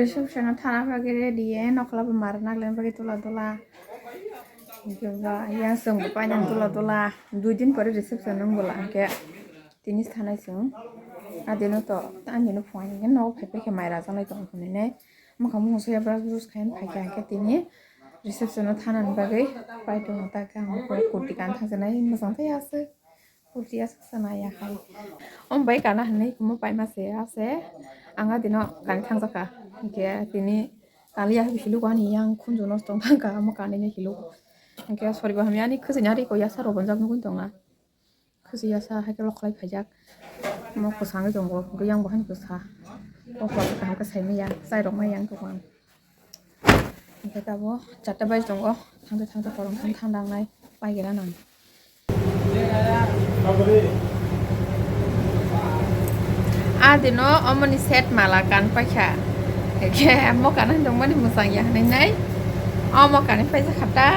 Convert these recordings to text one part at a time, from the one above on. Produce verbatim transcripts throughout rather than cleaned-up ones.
Reception o thana bagwi ready ye, nokla bo mar naglen bagwi tula tula. Hwnkhe ba yang chwng bo painani tula tula. Dui din pore reception wng bwla hwnkhe tini thanai chwng. Adino to ani no phone hwnkhe nogo phai phai khe mai rajaknai tong hwnwi nai. Mwkhang mung soya brush brush khaina phaikha hwnkhe tini reception o thanani bagwi pai tongo ta khe ang kurti kan thangjaknai mwchang tei aswk. Kurti aswk sana ya hai. Om bai kana hinwi kumo paima se ase. Ang adino kani thangjakha. Hwnkhe tini kali ya hilugo ani yang khunju nosto wng thangkha omo kanini hilugo. Hwnkhe sori bo hamya ani khwsani ari ko yasa rw bonjak nugwi tongna. Khwsani yasa hai khe lokhlai phaijak. Omo kwchangwi tongo. Hwnkhe yang bo haino kwsa. Kokla kaham khe saimaya. Chairok maya wng tongkha. Hwnkhe tabuk charta baji tongo, thangta thangta korong thang thang dangnai paigira nang. Adino omoni set mala kan paikha. Hwnkhe mo kana tongmani mwchang ya hinwi nai. Omo kanwi paijak kha ta.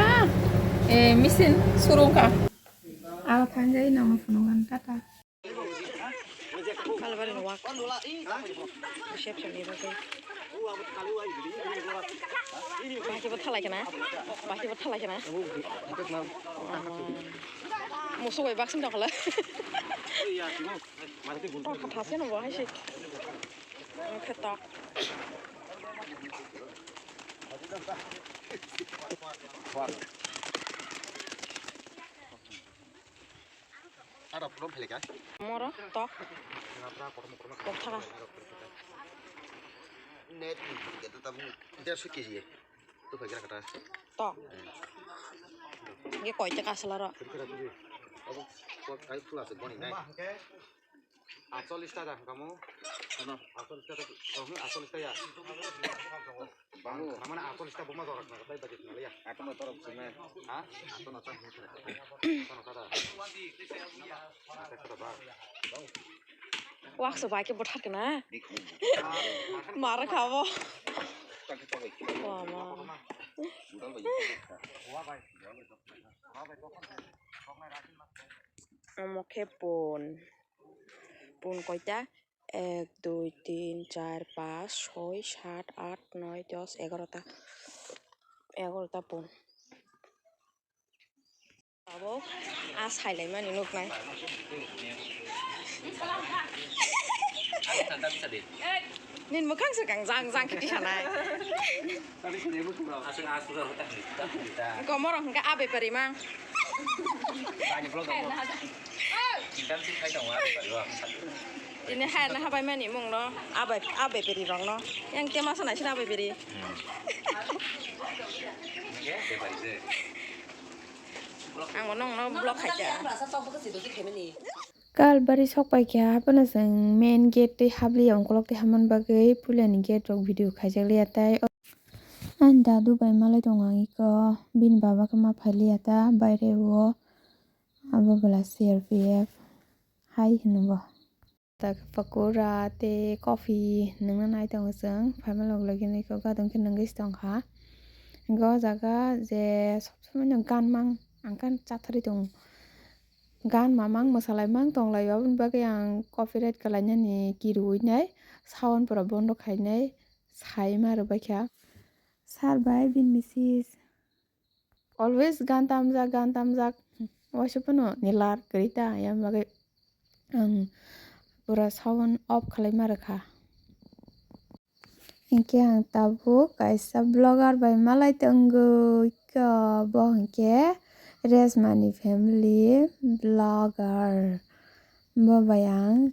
E, machine surung kha. Abo thangjai nangno phunukgani tata. Kalbari ni wak. Reception ni bagwi. Bahai bo thalai kana. Bahai bo thalai kana. Musuk bai baksin tokla. Tok kha thase no bo hai se. Khe tok. Ada problem phelika. Moro tok. Tok thaka. Net ni phelika to tabuk dersho K G. To phelika kata. Tok. Ge koi te kasla ro. Phelika to. Abo kok kai phula se boni nai. Atchollish ta da kamu. Ano, atchollish ta. Oh, atchollish ta ya. Bang, mana atchollish ta buma dorak na, tai budget na ya. Aku mau torok sini. Ha? Aku nonton. Aku nonton. Wak se bai ke bothar kena. Mar khabo. Wah, ma. Omo khe pun. Pun koita? Ek, dui, tin, char, panch, soi, sat, at, noi, dos, egarota. Egarota pun. Abo a sailaimani nuknai. Nini mwkhang swkang jang jang khe tisanai. Aswk aswk rw ta hwnwi ta hwnwi ta. Komoro hwnkhe a bepari mang. Ani vlog o. Internship khai tongo a bepari o. Tini hai na habai mani mung no a bai a bepari rok no. Yang tema sana sina bepari. Hmm. Hwnkhe bepari se. Ang bo nongno vlog khaikha. Kalbari sok paikha, haphano chwng main gate tei habliya ungkolok tei haman bagwi puilani gate rok video khaijakliya tei ani dadu bai malai tongo ang iko, bini baba khe ma phailiya ta baire o, abo bwla C R P F hai hwnwi bo. Tak pakora tei coffee nungna nai tongo chwng, phaima log logino iko gadon khe nungwi se tongkha. Hwnkhe o jaga je sob somoi no gan mang, ang gan chatharwi tongo. Gan mamang, mwsalaimang tonglaio, aboni bagwi ang copyright khlainani kirui nai, sound pura bondo khainai, saima rwbaikha. Sir bai bini misis. Always gan tamjak, gan tamjak. Waisa phano nilar kwrwi ta, yang bagwi ang pura sound off khlaima rwkha. Hinkhe ang tabuk kaisa vlogger bai malai tongwi kha, bo hinkhe Reshmani family vlogger. Bo bai ang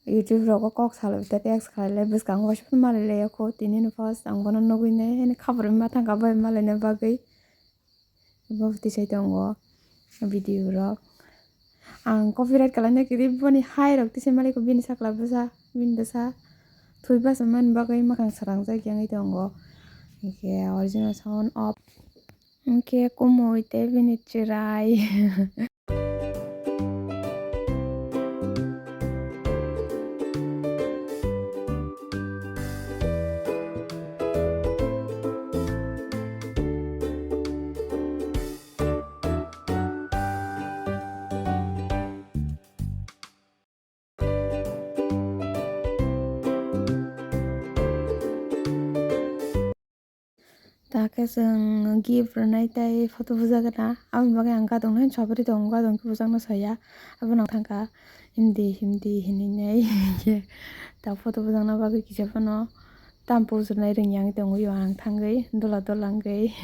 YouTube rogo kok salai ta text khlailai bwskango waisa phano malai laiya kho, tini no first ang bono nugwi nai, haino khabar ma thangkha bai malaina bagwi. Bo tisai tongo video rok. Ang copyright kalaina kiri boni hai rok tisai malik bini sakla bwsa, bini bwsa. Thwi basa man bagwi mwkhang srangjak yangwi tongo. Hinkhe original sound off. Hinkhe kumui tei bini chwrai. Ta khe chwng gift rwnai tei photo bujagana. Aboni bagwi ang gadong nai, chobri tongo, gadong khe bujakna saya. Abono ang thangkha, "Himdi, himdi," hinwi nai. Ta photo bujakna bagwi kisa phano tam pujornai rwngya wngwi tongo, ang thangwi dola dola wngwi.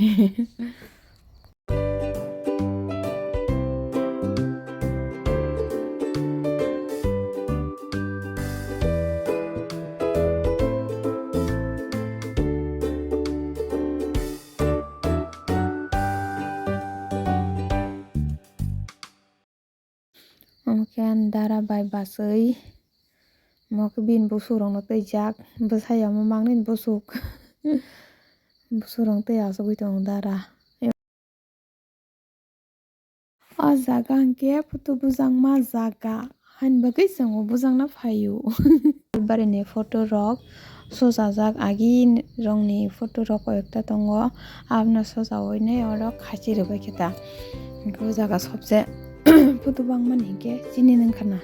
Omo khe ani dara bai bachwi. Omo khe bini bwswk rokno twijak. Bwsai omo mangnini bwswk. Bwswk rokno twi achugwi tongo dara. O jaga hwnkhe photo bujakma jaga. Haini bagwi chwng o bujakna phaio. Barini photo rok sojajak, agi rokni photo rok koi ekta tongo, abono sojawi nai oro khachi rwbaikhe ta. Hwnkhe o jaga sobse photo bangmani hinkhe chini nangkha na.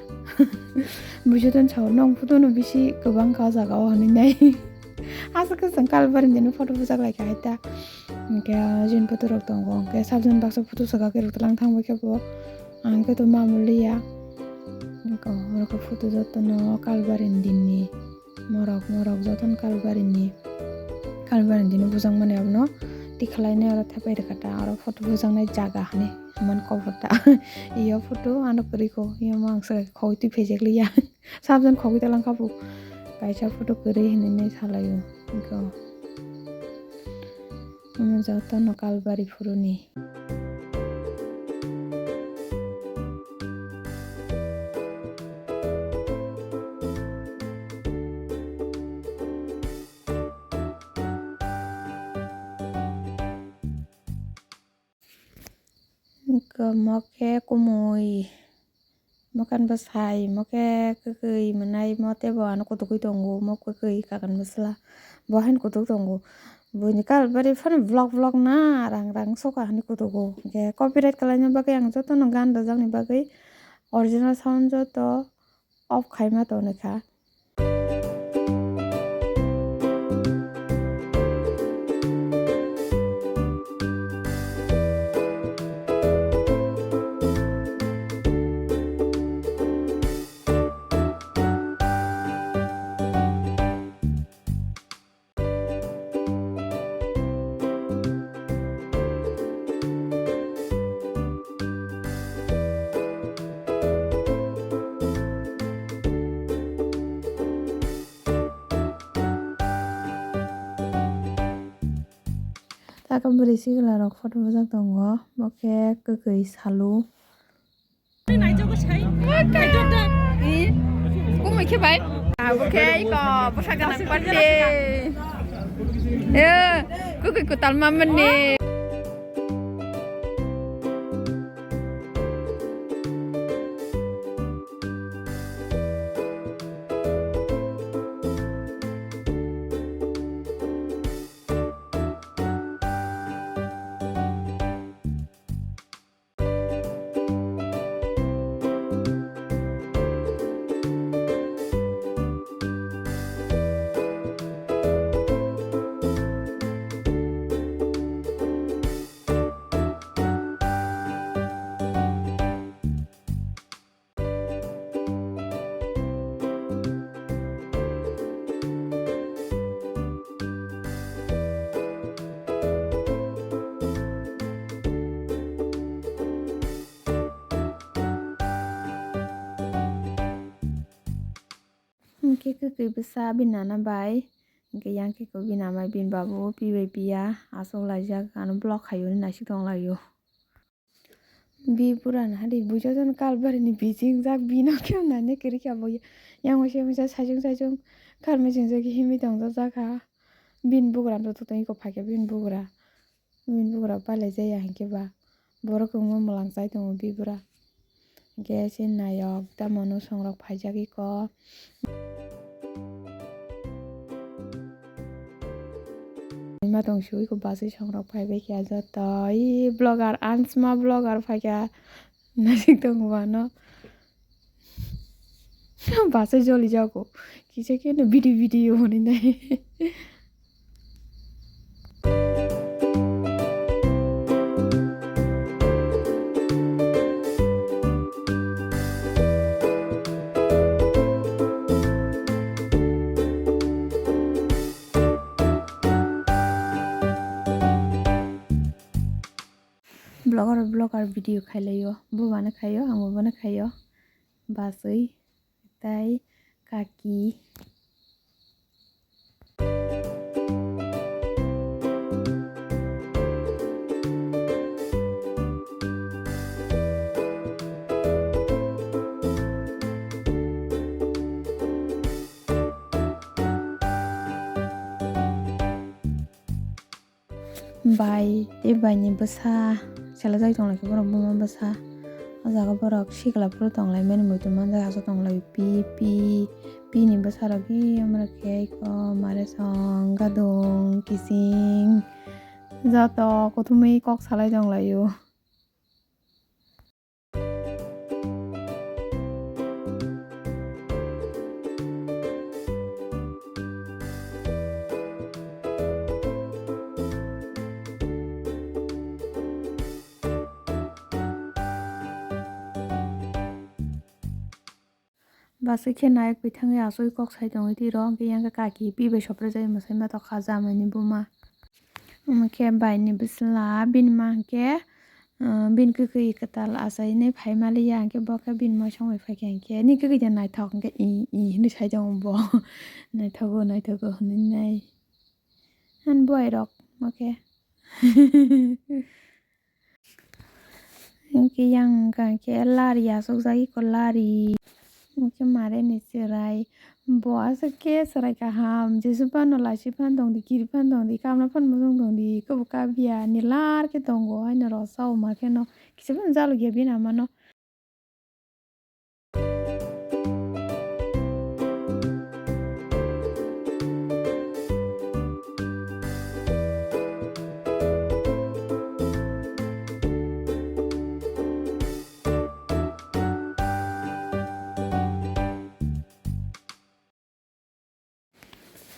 Buijoto sao nwng photo no bisi kwbang kha o jaga o hinwi nai. Aswk khe chwng Kalbari ni photo bujak lai kha hai ta. Hwnkhe o jini photo rok tongo, hwnkhe sabjani baksa photo swkagwi rwtwlang thangbai khe bo. Ang khe to mamuli ya. Oro khe photo jotono Kalbari ni din ni morok, morok jotono Kalbari ni, Kalbari ni din o bujak mani abono tikhalai nai oro thepai rwkha ta, oro photo bujak nai jaga hinwi man kobor ta. Iyo photo ano kwrwi kho, iyo ma ang swkang khogwi twi phejak li ya. Sabjani khogwi ta lang kha bo, kaisa photo kwrwi hinwi nai salai o. Iko. Omo jotono Kalbari phuruni. Omo khe kumui. Mokan bwsai, omo khe kwkwi mwnai, omo teibo ano kutukgwi tongo, omo kwkwi kakan bwsla, bo haino kutuk tongo. Buini Kalbari phano vlog vlog na rang rang soka hinwi kutugo. Hwnkhe copyright kalaina bagwi ang jotono gan rwjakni bagwi original sound joto off khaima tongkha. Taka bwrwi sikla rok photo bujak tongo, bo khe kwkwi salu. Kumui khe bai. Abo khe iko bwsa gwnang party. Eh, kwkwi kwtal ma mani. Hwnkhe kwkwi bwsa bini nana bai, hwnkhe yang khe bini ama bai bini babu pi bai piya aswk laijak, ano block khaio hinwi naisik tong laio. Bi bura na hari bujo jon Kalbari ni bising jak bino khe nani kwrwi kha bo yang waisa waisa saichung saichung kharmai chwngjagwi himwi tongjak jakha. Bini bugra no totoni kok phaikha bini bugra. Bini bugra palai jaya hinkhe ba borok wngma mwlang chai tongo bi bura. Hinkhe se nayok tamo no songrok phaijak iko. Ma tong sui ko basi songrok phai bai kha joto i vlogger ansma vlogger phaikha nasik tongo ano. Basi joli jago kisa khe no video video hwnwi nai. Vlogger, vlogger video khailaio, bo bana khaio, ang bo bana khaio, baswi tai kaki. Bai tei baini bwsa selajak tonglaikha borok buma bwsa. O jaga borok sikla phuru tonglaimani muitu manjak aswk tonglaio pi pi pi ni bwsarok hi amorok khe iko maresong gadung kising joto kuthumwi kok salai tonglaio. Baswi khe nayok bai thangwi aswk kok sai tongwi twi rw hwnkhe yang khe kaki pi bai sopre jai mwsai ma tokha jamani buma. Omo khe bai ni bwsla bini ma hwnkhe, ah, bini kwkwi kwtal achainai phai maliya hwnkhe bo khe bini moisong bai phaikha hwnkhe ni kwkwi de naithok hwnkhe i i hinwi sai tongo bo. Naithogo naithogo hinwi nai. Ani bwai rok omo khe. Hwnkhe yang wngkha khe lari aswkjak iko lari. Hwnkhe mare ni chwrai bo aswk khe chwrai kaham, jesa phano lachi phano tongdi, kiri phano tongdi, kamla phano muchung tongdi, iko bo kabiya nilar khe tongo haino rw sao ma kheno kisa phano jalogya bini ama no.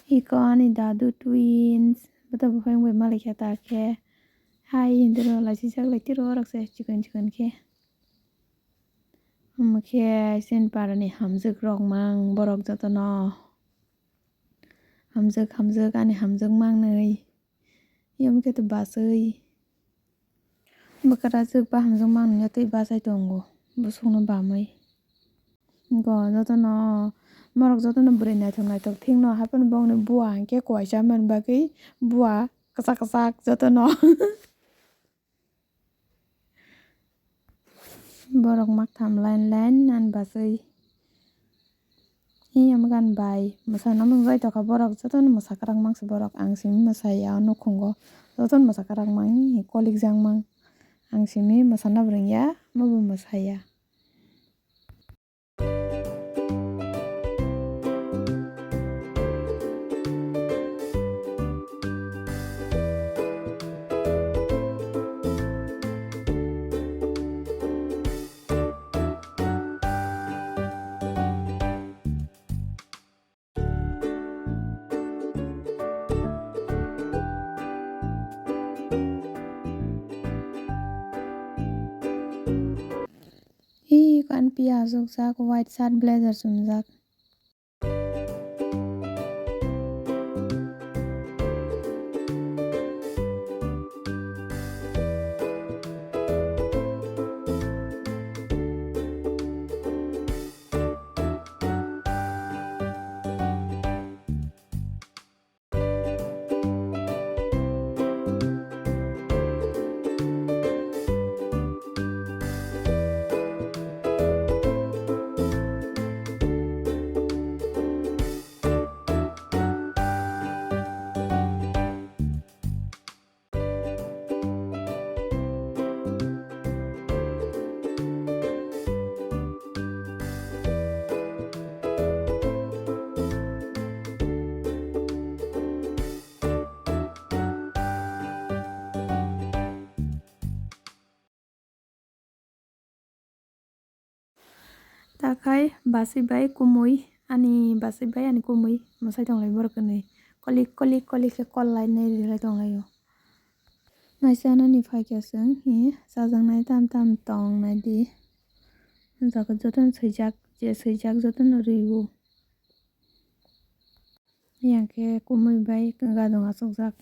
Iko ani dadu twins, bwtwi buphang bai malik khe ta khe. Hai hindiro lachi sak lai tiro rok se chikon chikon khe. Omo khe chini parani hamjwk rok mang borok jotono. Hamjwk hamjwk ani hamjwk mangnwi. Yam khe to baswi. Bwkra jwk bahamjwk manwi tei bachai tongo. Bwswkno bamwi. Go jotono, morok jotono bwrwi naithok naithok thikno, haphano bongni bua hinkhe kuaisa man bagwi bua kwchak kwchak jotono. Borok maktham line line nan bachwi. Eyang gan bai mwsana mung jai tokha borok jotono mwsa kwrak mangsi borok ang simi mwsai ya o nukhungo jotono mwsa kwrak mang kolik jak mang ang simi mwsana bo rwngya omo bo mwsai ya. Ih, kan piya aswk jak, white shirt, blazer chumjak. Takhai basi bai kumui, ani basi bai ani kumui mwsai tonglai borok hwnwi kolik kolik kolik khe kol lainai rilai tonglaio. Naisa nani phaikha chwng hi chajaknai tam tam tongnai di. Jaga jotono swijak, je swijak jotono rwo. Yang khe kumui bai gadung achukjak.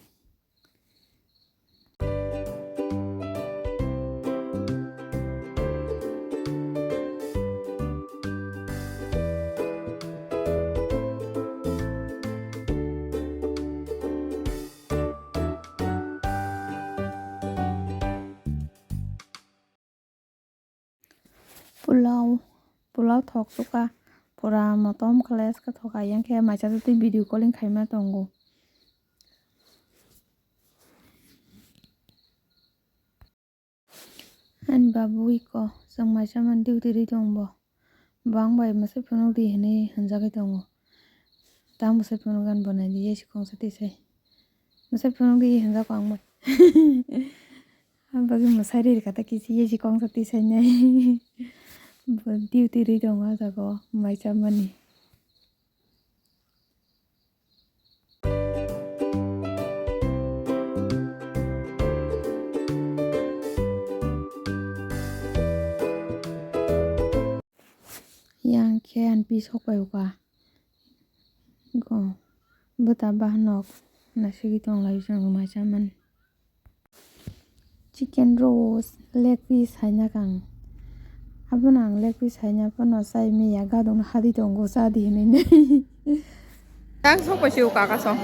Pulao, pulao thok suka, pura motom khlai suka thoka, yang khe maisa twi video calling khaima tongo. Ani babu iko, chwng maisa man duty ri tong bo. Bang bai mwsai phunuk di hinwi hwnjagwi tongo. Ta mwsai phunuk gan bo nai di, yesi kongsa tisai. Mwsai phunuk di hwnjago ang bai. Ang bagwi mwsai ri rwkha ta kisi yesi kongsa tisai nai. Bo duty ri tongo ah jaga o maisa mani. Yang khe ang pi sok pai uka. Go. Bwta bahanok naisigi tong lai chwng maisa man. Chicken roast, leg piece hai na kang. Abono ang leg piece hai na phano chai maya gadong hadi tongo cha di hinwi nai. Tang sok pai si uka ka song.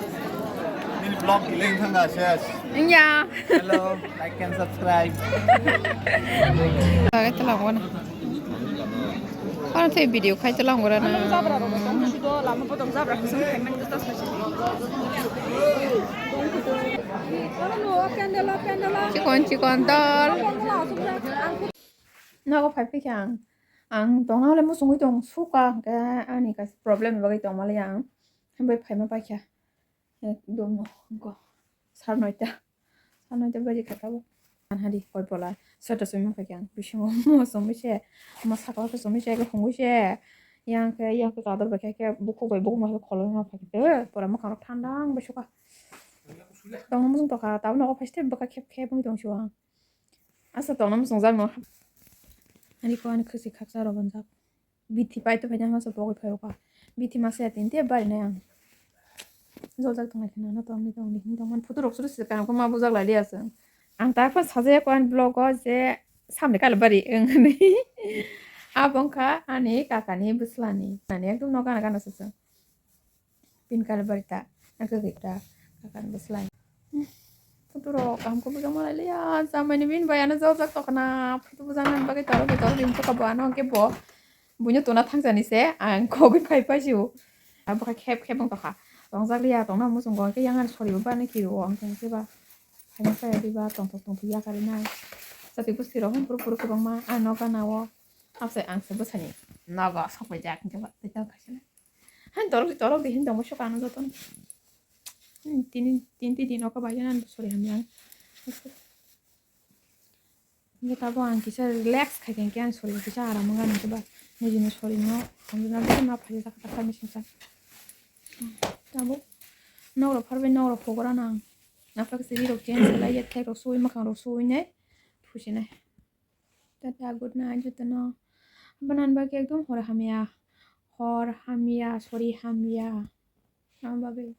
Nini vlog delay wngkha na ses. Wngya. Hello, like and subscribe. Lage tala wana. Ano tei video khai tala ngora na. Ano jabra rok tong sudo lama potong jabra kusung khai man ta sa. Chikon chikon dal. Nogo phai phikha ang. Ang tongna hole musungwi tong suka hwnkhe ani kaisa problem ni bagwi tongmali ang. Himbai phaima paikha. Ekdom no go. Sar noita. Sar noita baji kha tabuk. Anhadi koi pola. Sota sumi paikha ang. Bisingo musungwi se. Masakla sumi se. Hungwi se. Yang khe, yang khe kador bai khe, khe bukhuk bai bukhuk ma khe kholobwi ma phai khe. Pura mwkhang rok thandang bai suka. Tongna musung tokha. Tabuk nogo phai step bwkha khep khep wngwi tong suka ang. Asa tongna musung jak no. Ani ko ani khasi khaksa rok bonjak. Bithi pai to pai masa pogwi phai uka. Bithi masa ya tin te bai nai ang. Jol jak tong lai khna na tong ni tong ni hin tong man photo rok suru se kan ko ma bujak lai liya se. Ang ta phone saja ya ko ani vlog o je samni kala bari ang ni. Abong kha ani kaka ni bwsla ni. Ani ekdom no gana gana se. Pin kala bari ta, na kwkwi ta, kakan bwslai. Hmm, photo rok kaham khe bujak malai liya, jamai ni bini bai ano jol jak tokna, photo bujak nani bagwi toro bai toro ring tokha bo ano hwnkhe bo, buino tuna thang jani se, ang kogwi phai phai sio. Abo khe khep khep wng tokha, tong jak liya, tongna muchungo hwnkhe yang ani sori bo barni kiri o, hwnkhe ba, phaina phai ya diba, tongthok tongthok ya kari nai. Jati gosti rok hwn phuru phuru kwbangma, ano gana o. Hapsai ang se bwsani nogo sokphaijak hwnkhe ba tei tong khaisa. Hain torok di torok di hin tongma sokha ano jotono. Hmm, tini, tini di nogo bai jana sori hamya ang. Hwnkhe tabuk ang kisa relax khai khe ang sori kisa aram wngkha hwnkhe ba nijini sori no hamjana ma phaijak kha ta kha machine sa. Tabuk nok rok pharbai nok rok pogora nang. Nokha kisa ri rok change khlai ya thek rok suwi mwkhang rok suwi nai thusi nai. Tata, good night jotono. Aboni bagwi ekdom hor hamya. Hor hamya, sori hamya. Aboni bagwi.